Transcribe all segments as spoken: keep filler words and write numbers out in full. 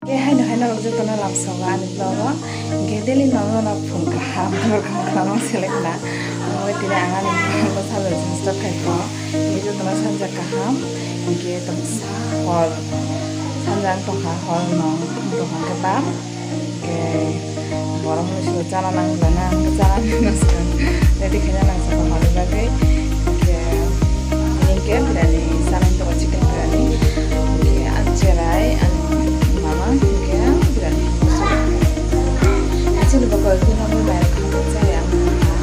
Khe haino haino rok jotono lamsogo ani vlog o. Khe daily no no no phung kaham, phung kaham selek na. Omo tini ang ani vlog o salai start khai kho. Khe jotono sanja kaham. Khe tongsa hor. Sanja ang tongkha hor no ang tongkha khe ba. Khe borok no silo chana nang lana ang chana nang. Ready khaina nang sa hor bagwi. Khe Hingke birani sanai tongo chicken birani. Hingke ang cherai, ang mama, hingke ang birani. Actually, bo koi kuno bo mai khang chaya ang mama.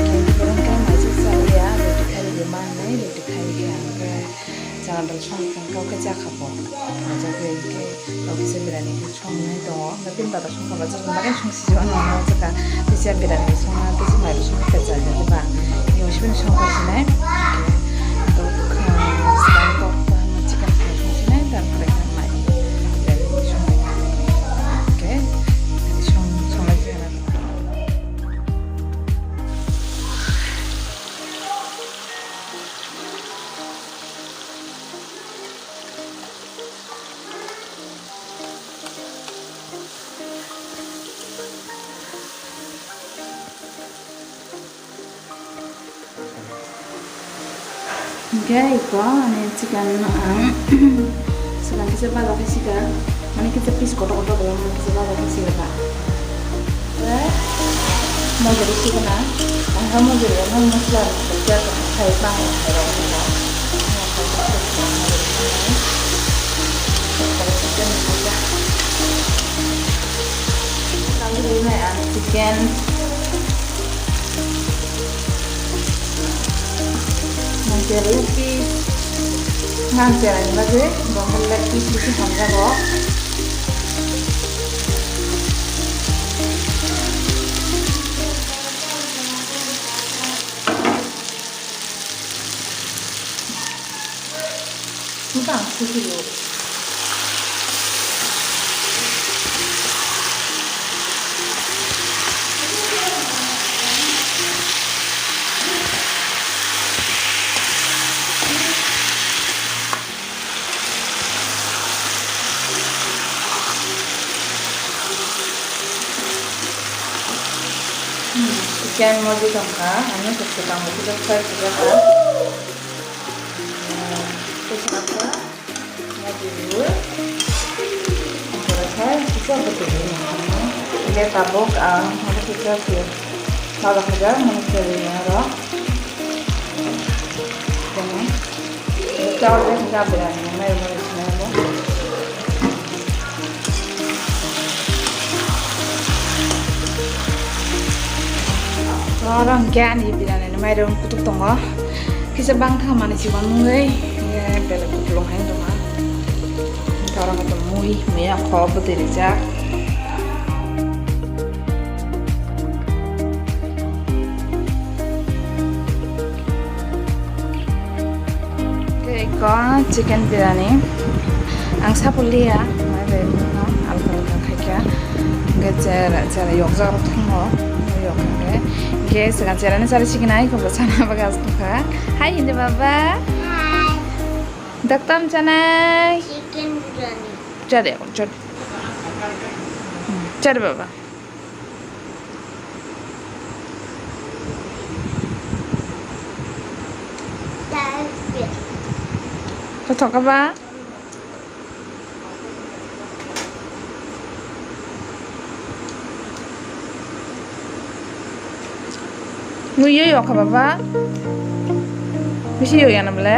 Hingke borok khe mai chuk chaya, roti khai rigi manai, roti khai rigi hingke chana dal song khe kau khe chakha bo. Majak hingke kau kisa birani. Songnai tongo, hwnkhe bini bata songkha ba, jotono bagwi song sijak ano, ano jaka tisa birani songna, tisa mai songna, tesa jani ba, yo sibini songkha sinai, hwnkhe, to, ah, swkang kok, ah, chicken fry song sinai, dan fry kha mai, birani song, hwnkhe, song, songnai sinai. Hingke iko ani chicken no ang swkang kisa bajak khe sika, mane kisa piece kotor kotor khe mane kisa bajak khe sika ta. Tei mojori sika na, ang khe mojori ano mosla rok khe khai bang khai rok khe. Chicken. Nang cherai leg piece, nang cherai ni bagwi bo leg piece bisi hamjago. Bwtang sukhi o. Hmm, chicken moji tongkha, ano swkang bo kisa fry khajakha. Tei saka moji rwi, borok hai kisa bwtwi rwi nangkha. Hingke tabuk ang abo kisa khe salok khaijak, mani khe rwi aro. Tamo. Chawle khe birani mai rwi sinai bo. Oro hingke ani birani ni mairum kutuk tongo. Kisa bang thang mani si uanmungwi, hingke belek kupulung hai wngtongma. Hingke oro hingke mui, mui ya kho bwtwi rijak. Tei eko chicken birani. Ang sapor liya, mai bai no alka alka khaikha. Hingke chera, chera yokjak rok thango. Yok hingke. Hingke sika cherani sari sikinai, eko bo sana bagas tongkha. Hai hindi baba. Hai. Daktam chanai. Chicken birani. Chade, chade. Hmm, chade baba. Kothok kha ba? Nui yo yo kha baba? Bisi yo ya na bole?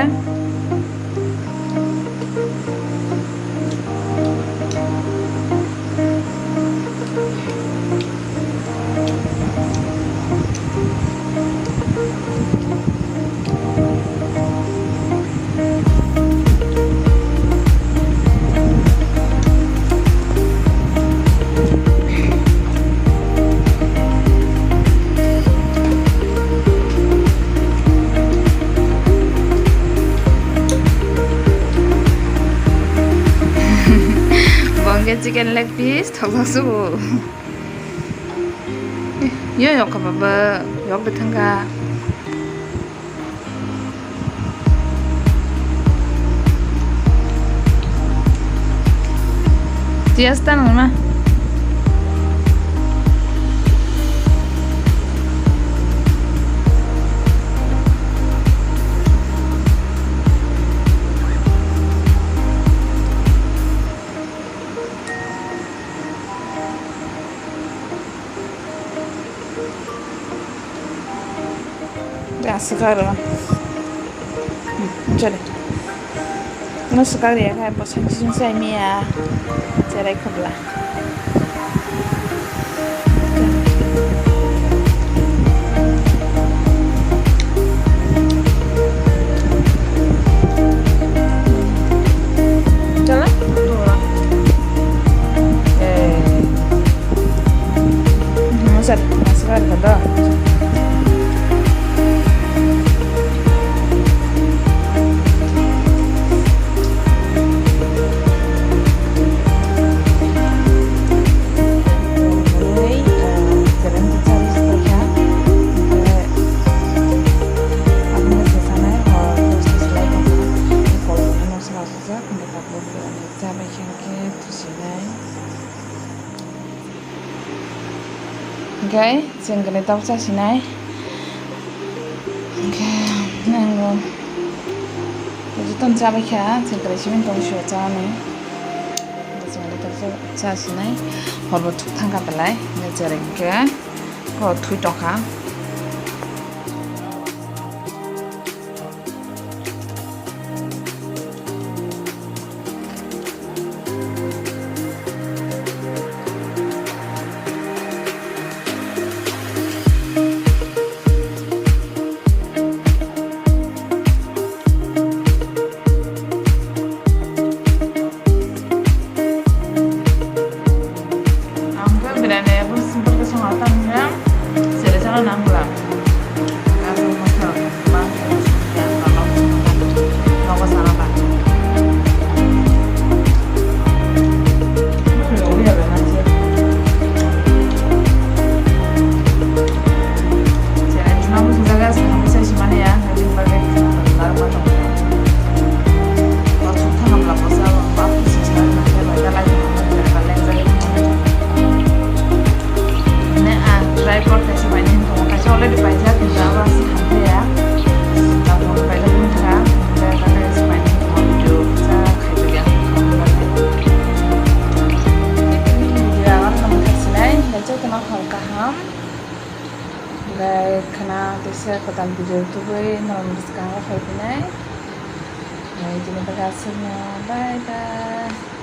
Bo hwnkhe chicken leg piece thokjak sugo. Yo yok kha baba, yok de thangkha. Cheers ta nangma. Aswk aro. Hmm, chale. No swkang riyakhe bwswk simi chai miya. Cherai khobla. Chala? Eh. Masat, masat ka da. Hwnkhe chwng kwnwi tabuk chasinai. Hwnkhe nango jotono chabaikha, chwng kwrwi simi tong sio chani. Hwnkhe chwng kwnwi tabuk chasinai. Horbo thuk thangkha belai. Hwnkhe chereng khe hor thui tongkha. Ang khe biryani abo simple khe songha tamni khe sere sara nang bwla. Aswk motha ba nogo sana ba. Sere chuna bo sujak ya, sere bo sai simani ya, nang bagwi narwkma tongo. Tripod kaisa bai nini tongo, kaisa already paijak, hinba abo aswk hamjaya. Tabuk paijak wngkha, hinba kaisa bai nini tongo, video kisa khaijak ya. Video ang nang thang sinai, jotono hor kaham. Bai khna teisa kwtal video tubui norok bwskango phaiphinai. Bai tini bagwi aswkno, bye bye.